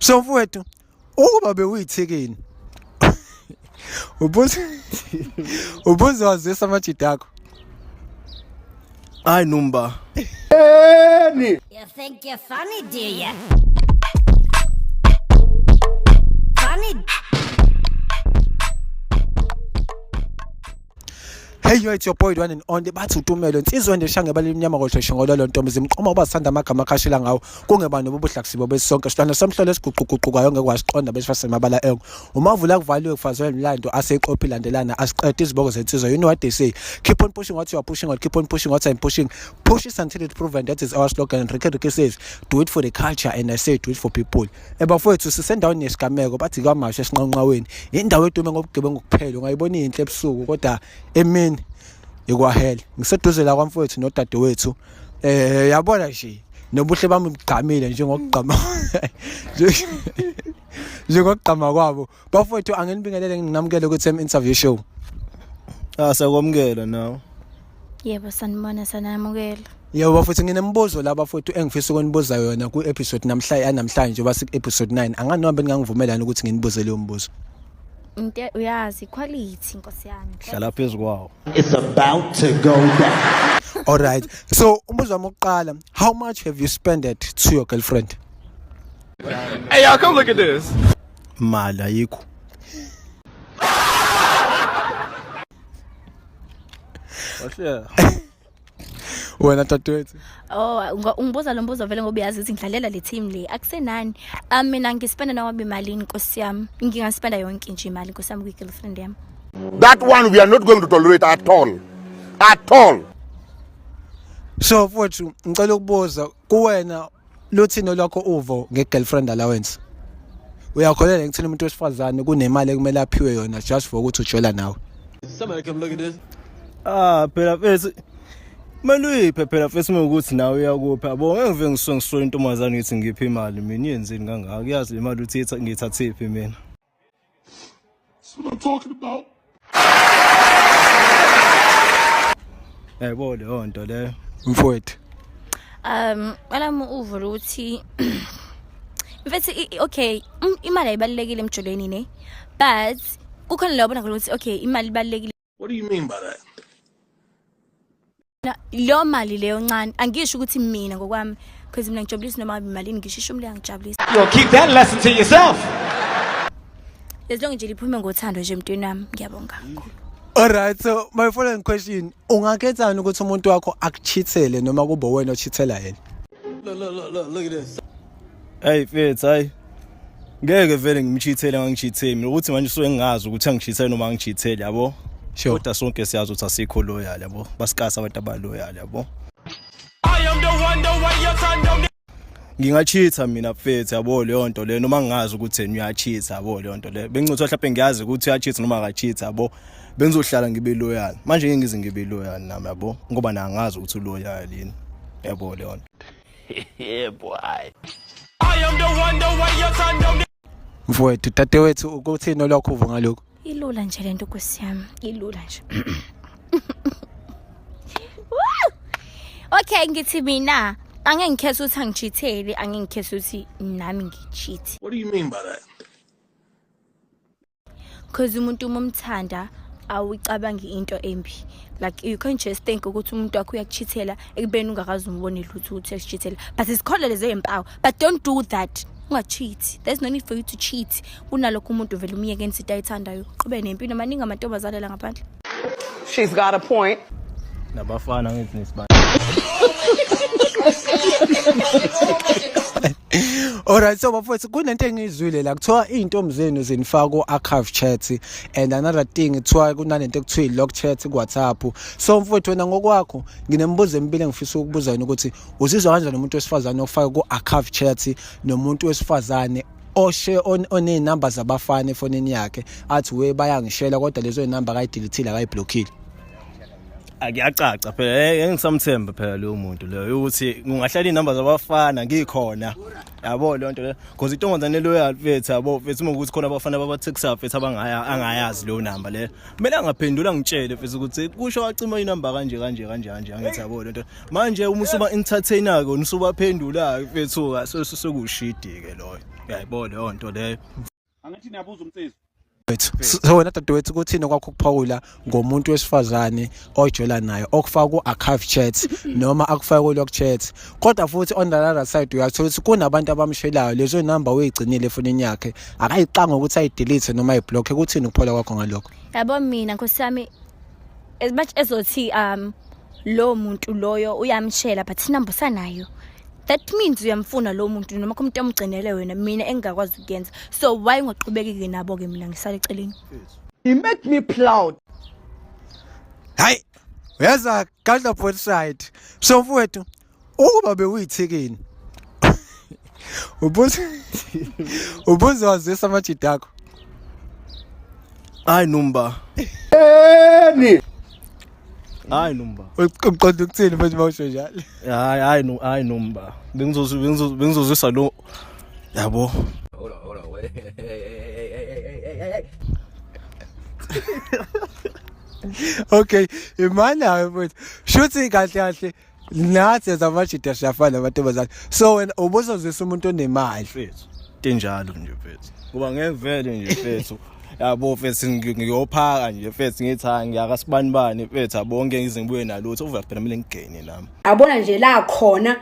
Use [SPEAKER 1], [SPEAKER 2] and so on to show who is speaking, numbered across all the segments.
[SPEAKER 1] So mfowethu, ukuba bewuyithikini, ubuze ubuzowazisa amajida akho?
[SPEAKER 2] Hayi numba.
[SPEAKER 3] You think you're funny, do ya? Funny.
[SPEAKER 1] Hey yo, it's your boy, the one and only, bathi uTumelo insizwa nje shange balimnyama kodwa shongololo ntombi zimqoma ubasanda amagama akhashela ngawo kungeba nobubuhlakusibo besonke silwana somhlolo esiguquguqukayo ngeke wasiqonda besifase mabala engo umavula kuvaliwe kufazwe imilando aseqophi landelana asiqede iziboko zensizwa. You know what they say, keep on pushing what you are pushing or keep on pushing what I'm pushing, push it until it's proven. That is our slogan. Ricky Ricky says do it for the culture and I say do it for people. Ebafowethu, sisendaweni yesigameko, bathi KwaMashu esinqanqaweni, indawo edume ngobugebengu kuphela. Ungayibona inhle ebusuku kodwa emini ikwahele. Ngiseduze la kwamfowethu nodadewethu, yabona nje nobuhle bami bugqamile njengokugqama kwabo. Bafowethu, anginibingelele, nginamukele ku Them Interview Show.
[SPEAKER 2] Ah, siyakwamukela nawe.
[SPEAKER 4] Yebo, sanibona, sanamukela.
[SPEAKER 1] Yebo bafowethu, nginembuzo la bafowethu engifisa ukunibuza yona ku episode namhla yanamhlanje njengoba siku episode 9. Anganoma bengingangivumelani ukuthi nginibuze leyo mbuzo?
[SPEAKER 4] Into uyazi quality, nkosi yami.
[SPEAKER 2] Hlala phezu kwawo.
[SPEAKER 5] It's about to go down.
[SPEAKER 1] All right, so umbuzo wami wokuqala, how much have you spent it to your girlfriend?
[SPEAKER 6] Hey, y'all, come look at this.
[SPEAKER 2] Mali ayikho. Wahle.
[SPEAKER 1] Wena dadewethu?
[SPEAKER 4] Oh, ungibuza lo mbuzo vele ngoba uyazi ukuthi ngidlalela le team le. Akusenani. Mina ngispenda nawabe imali, nkosi yami. Ngingaspenda yonke nje imali, nkosi yami, kwi girlfriend yami.
[SPEAKER 7] That one we are not going to tolerate at all. At all.
[SPEAKER 1] So mfowethu, ngicela ukubuza kuwena, luthini lwakho uvo nge-girlfriend allowance? Uyakholelwa ekuthini umuntu wesifazane kunemali ekumele aphiwe yona just for ukuthi ujola nawe?
[SPEAKER 6] Somebody come look at this.
[SPEAKER 2] Ah, phela mfethu, kumele uyiphe phela mfethu uma ukuthi nawe uyakupha, yabo. Ngeke ngive ngisuke ngisuke intombazane ngithi ngiphe imali mina, iyenzeni kangaka? Kuyazi le mali uthi ngiyithathephi mina.
[SPEAKER 7] That's what I'm talking about.
[SPEAKER 2] Yayibona leyo nto leyo.
[SPEAKER 1] Mfowethu?
[SPEAKER 4] Alami uvo ukuthi mfethu, okay, imali ayibalulekile emjolweni ne, but kukhona la ubona khona ukuthi okay, imali ibalulekile.
[SPEAKER 7] What do you mean by that?
[SPEAKER 4] Leyo mali leyo ncane, angisho ukuthi mina ngokwami, because mina ngijabulisa noma ngabe imalini, ngisho ishumi liyangijabulisa.
[SPEAKER 6] Yo, keep that lesson to yourself.
[SPEAKER 4] As long nje liphume ngothando nje emntwini wami, ngiyabonga kakhulu.
[SPEAKER 1] Alright, so my following question, ungakhethani ukuthi umuntu wakho akuchithele noma kube wena ochithela yena?
[SPEAKER 6] Look, look, look, look, look at this.
[SPEAKER 2] Hey mfethu, hayi ngeke vele ngimchithele, ngangichitheli mina ukuthi manje usuke ngingazi ukuthi angichithele noma angichithele, yabo. Kodwa sonke siyazi ukuthi asikho loyal, yabo, basikasa abantu abaloyal, yabo. Ngingachitha mina mfethu, yabo, leyo nto leyo, noma ngingazi ukuthi yena uyachitha, yabo, leyo nto leyo. Bengicotha mhlawumbe ngiyazi ukuthi uyachitha noma akachitha, yabo, bengizohlala ngibe loyal. Manje ngeke ngize ngibe loyal nami, yabo, ngoba na angazi ukuthi uloyal yini, yabo, leyo nto.
[SPEAKER 6] Yeah, boy.
[SPEAKER 1] Mfowethu, dadewethu, ukuthini olwakho uvo ngalokho?
[SPEAKER 4] Ilula nje lento, nkosi yami, ilula nje. Woo! Okay, ngithi mina angeke ngikhethe ukuthi angichithele, angeke ngikhethe ukuthi nami ngicheat.
[SPEAKER 7] What do you mean by that?
[SPEAKER 4] Because umuntu uma umthanda awucabangi into embi. Like, you can't just think ukuthi umuntu wakho uyakuchithela ekubeni ungakaze umbone lutho ukuthi uyakuchithela. But isikhona lezo yimpawu. But don't do that. Ungacheat. There's no need for you to cheat. Kunalokho umuntu vele umyeke into ayithandayo. Qhube nempilo, maningi amantombazane la ngaphandle.
[SPEAKER 8] She's got a point.
[SPEAKER 2] Nabafana ngithi nesibani.
[SPEAKER 1] Alright, so bafowethu, kunento engiyizwile la, kuthiwa iy'ntombi zenu zinifaka ku-archive chat and another thing, kuthiwa kunalento ekuthiwa i-lock chat ku-WhatsApp. So mfowethu, wena ngokwakho, nginemibuzo emibili engifisa ukubuza yona, ukuthi uzizwa kanjani umuntu wesifazane ofaka ku-archive chat nomuntu wesifazane oshe oney'namba zabafana efonini yakhe, athi we bayangishela, kodwa lezo y'namba akayidelethile, akayiblockile?
[SPEAKER 2] Akuyacaca phela, engisamthemba phela loyo muntu leyo ukuthi ungahlala inamba zabafana ngikhona, yabo, leyo nto leyo, because intombazane loyal mfethu, yabo mfethu, uma ukuthi khona abafana ababathekisa mfethu abangaya angayazi leyo namba leyo, kumele angaphendula ngitshele mfethu ukuthi kusho wacima inamba kanje kanje kanje kanje, angithi yabo le nto. Manje uma usuba entertainer ke, usubaphendula mfethu, sekushidi ke loyo. Uyayibona leyo nto leyo.
[SPEAKER 9] Angithi niyabuza umnsizwa.
[SPEAKER 1] Wethu. So wena dadewethu, kuthini kwakho ukuphawula ngomuntu wesifazane ojola naye okufaka ku-archive chat noma akufake ku-log chat, kodwa futhi on the other side uyathola ukuthi kunabantu abamshelayo, lezo namba uyigcinile efonini yakhe, akayiqanga ukuthi ayidelete noma ayiblocke? Kuthini ukuphola kwakho ngalokho?
[SPEAKER 4] Yabo, mina nkosi yami, as much ezothi lo muntu loyo uyamshela, but inamba usanayo, that means uyamfuna lo muntu noma umuntu omgcinele wena. Mina engingakwazi ukuyenza, so why ungaqhubeki-ke nabo-ke? Mina ngisale eceleni.
[SPEAKER 8] He made me proud.
[SPEAKER 1] Hayi, uyaza gadla both side. So mfowethu, ukuba bewuyithikini, ubuzowazisa amajida akho?
[SPEAKER 2] Hayi numba. Hayi numba.
[SPEAKER 1] Uqonda ukuthini mfethu mawusho njalo?
[SPEAKER 2] Hayi, hayi, no, hayi numba. Bengizozwisa lo, yabo.
[SPEAKER 6] Hold on, hold on, wait. Hey, hey, hey, hey, hey, hey, hey, hey.
[SPEAKER 1] Okay, imana mfethu, shuthi kahle kahle nathi as amajida siyafana namantombazane. So wena ubuzozwisa umuntu onemali?
[SPEAKER 2] Mfethu, tinjalo nje mfethu, ngoba ngeke vele nje mfethu, yabo mfethu, ngiyophaka nje mfethu, ngithi hayi, ngiyakasibani bani mfethu, abonke, ngize ngibuye nalutho uva phela, kumele ngigene nami.
[SPEAKER 3] Yabona nje la khona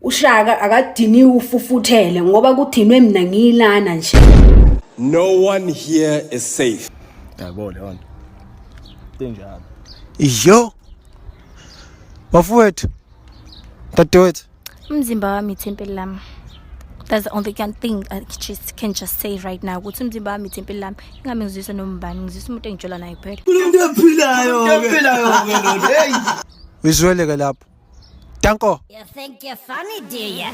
[SPEAKER 3] uShaka akadiniwe, ufufuthele ngoba kudinwe mina ngiyilana nje.
[SPEAKER 10] No one here is safe.
[SPEAKER 2] Yabo leyo nto, tinjalo.
[SPEAKER 1] Yo bafowethu, dadewethu.
[SPEAKER 4] Umzimba wami ithempeli lami. That's the only can thing I just can just say right now, ukuthi umzimba wami ithempeli lami. Ingabe ngizwisa noma ubani, ngizwisa umuntu engijola naye kuphela.
[SPEAKER 1] Uyizwele ke lapho. Danko.
[SPEAKER 3] You think you're funny, do you?